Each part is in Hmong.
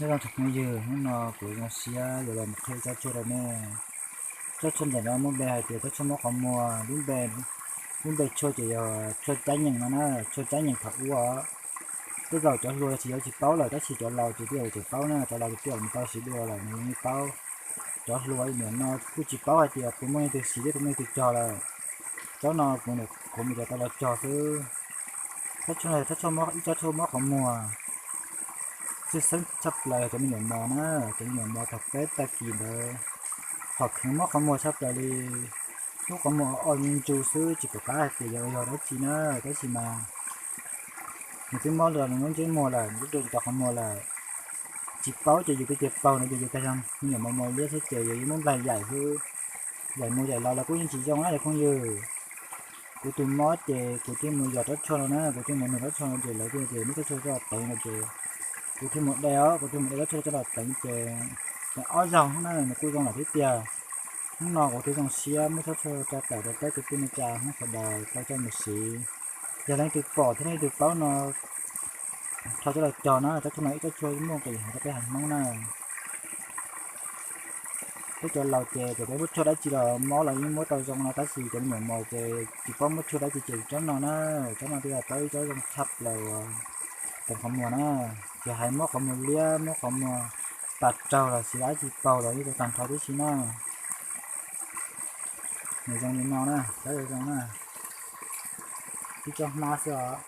Nyob zoo tsoom phooj ywg, hnub no kuv zoo siab yuav los qhia tsob tshuaj rau nej. Tsob tshuaj ntawm no muaj npe hais tias tsob tshuaj mob qhov muag, lub npe, lub npe tshuaj ces yog tshuaj cab nyeem no na, tshuaj cab nyeem thaum ub os. Tej zaum cov hluas tsis yuav tsis paub lawm, tab sis cov laus ces twb yuav tsum paub na, cov laus ces twb yuav mus tau siv dua lawm nws yeej paub. Cov hluas nim no kuj tsis paub hais tias puas muaj leej twg siv thiab puas muaj leej twg cog lawm. Tsob no kuv niam kuv mus cov tau los cog xwb. Tsob tshuaj no yog tsob tshuaj mob, ib tsob tshuaj mob qhov muag tshwj xeeb tshaj plaws yog cov me nyuam mos na, cov me nyuam mos thaum peb tag kis ntawd, qhov kheev mob qhov muag tshaj plaws li. Lub qhov muag o ntsu ntsu xwb tsis pom qab hais tias yog yog dab tsi na, tab sis mas nws twb mob los nws lub ntsej muag lawm, lub ntsej tau qhov muag lawm. Tsis paub ces yus twb cia paug no ces yus tag yog me nyuam mos mos liab xwb ces yus yeej muab nplaig yaim xwb, yaim mus yaim los los kuj yeej tsis zoo na cov phooj ywg. Kuv tus mob ces kuv thiaj mus yos tsob tshuaj no na, kuv thiaj mus nug tsob tshuaj no ces lawv thiaj tias muab tsob tshuaj coj los teev no ces kuv thiaj mus de os, kuv thiaj mus de tsob tshuaj coj los teev ces teev ob zaug na nws kuj zoo lawm thiab tiag. Hnub no kuv thiaj zoo siab muab tsob tshuaj tso tawm rau peb kwv tij neej tsa Hmoob sawv daws tau coj mus siv. Yog leej twg pom thiab leej twg paub no rho coj los cog na, tsob tshuaj no ib tsob tshuaj muaj nqis heev rau peb haiv Hmoob na. Peb cov laus ces txawm peb muab tshuaj dab tsi los mob los yeej muab tau zoo no, tab sis cov me nyuam mos ces tsis paub muab tshuaj dab tsi ces tsob no na, tsob no twb yog tsob ib tsob zoo tshaj plaws uas teev qhov muag na. Ces hais mob qhov muag liab, mob qhov muag tas raug los sis dab tsi paug los yeej tau tag nrho tib si na. Nws zoo li no na, tsob zoo na, ib tsob hmab xwb os.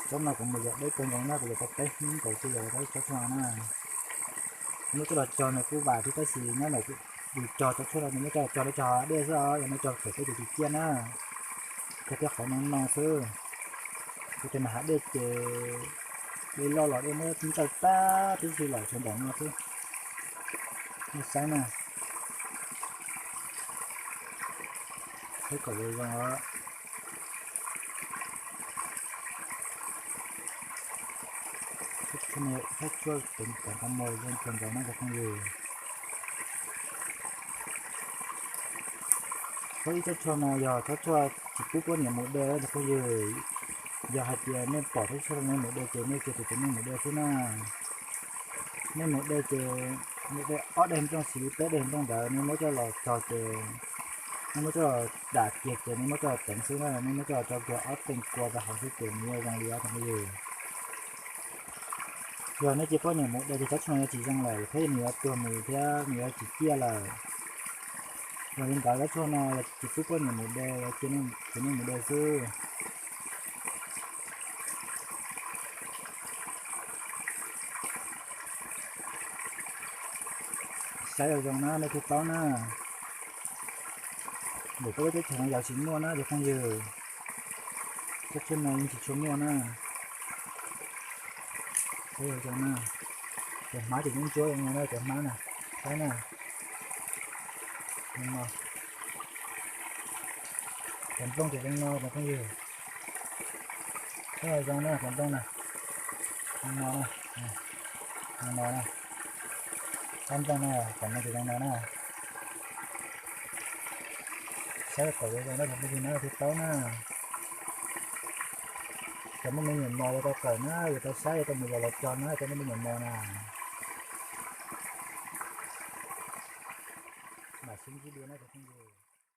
Tsob no kuv mus yos deb kawg nkaus na, kuv yos tau peb hnub nkaus thiaj yos tau tsob tshuaj na. Muab coj los cog nws kuj vam thiab tab sis nyob ntawm yus cog tsob tshuaj no nws muab coj los cog deb cog hav dej xwb os, yog nej cog txawm peb tus tsis ciaj na. Cog tej qhov no no xwb. Kuv tus nag hav dej ces dej loj los dej muab ntsawj tag tib si lawm sawv ntawm no xwb. Nej saib na, saib kom zoo zoo os. Tsob tshuaj teev qhov muag zoo kawg nkaus na cov phooj ywg. Tsob ib tsob tshuaj no yog tsob tshuaj tsis pub poj niam mus de cov phooj ywg. Yog hais tias nej pom tsob tshuaj no nej mus de ces nej cia tus tus nej mus de xwb na. Nej mus de ces nej de ob daim nplooj xiv peb daim nplooj ntawd nej muab coj los txog ces nej muab coj los dam kiag ces nej muab coj los teev xwb na, nej muab coj los tso kiag ob teev kua rau hauv xwb ces nws yuav zoo li os cov phooj ywg. Yog nej cia poj niam mus de ces tsob tshuaj no yuav tsis zoo lawm thiab nws yuav tuag mus thiab nws yuav tsis ciaj lawm. Yog li ntawd tsob tshuaj no yog tsis pub poj niam mus de, yog cia txiv neej mus de xwb. Saib zoo zoo na nej thiaj paub na. Npaum peb lub teb chaws no yos tsis muaj na cov phooj ywg. Tsob tshuaj no yeej tsis tshua muaj na. Saib zoo zoo na. Cov hmab ces ntsuab ntsuab zoo no na cov hmab na. Saib na. Cov nplooj ces zoo no cov phooj ywg. Saib zoo na cov nplooj na. Zoo no na. Zoo no na. Ob nplooj na, cov no ces zoo no na. Saib kom zoo zoo na cov phooj ywg na thiaj paub na. Cov muaj me nyuam mos yuav tau kawm na, yuav tau saib yuav tau mus yos los cog na cov muaj me nyuam mos na. Mam sib ntsib dua na cov phooj ywg.